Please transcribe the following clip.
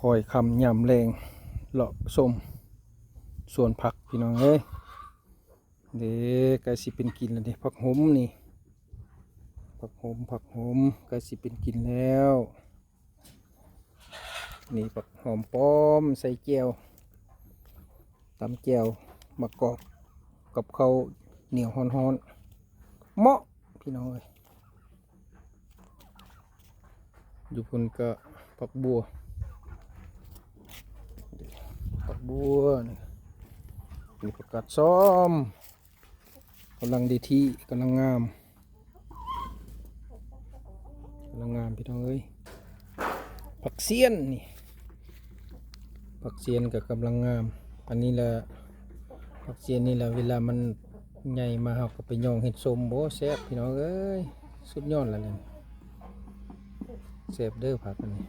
ຄ່ອຍຄ່ຳຍາມແລງ ເລາະຊົມສວນຜັກພີ່ນ້ອງເອີຍ. ເດ້ ໃກ້ຊິເປັນກິນແລ້ວເດ້ ຜັກຫົມນີ້ ຜັກຫົມ ຜັກຫົມ ໃກ້ຊິເປັນກິນແລ້ວ. ນີ້ຜັກຫອມປ້ອມໃສ່ແຈ່ວ ຕຳແຈ່ວ ມາກອກກັບເຂົ້າໜຽວຮ້ອນໆ ເໝາະພີ່ນ້ອງເອີຍ. ຢູ່ພຸ້ນກະຜັກບົ່ວ ຜັກບົ່ວນີ້ ມີຜັກກາດຊອມ ກຳລັງໄດ້ທີ່ ກຳລັງງາມ ກຳລັງງາມພີ່ນ້ອງເອີຍ. ຜັກຊຽນນີ້ ຜັກຊຽນກໍກຳລັງງາມ. ອັນນີ້ລະ ຜັກຊຽນນີ້ລະ ເວລາມັນໃຫຍ່ມາ ເຮົາກໍໄປຍ່ອງເຮັດສົ້ມ ໂອ້ ແຊບພີ່ນ້ອງເອີຍ ສຸດຍອດລະນີ້. ແຊບເດີຜັກອັນນີ້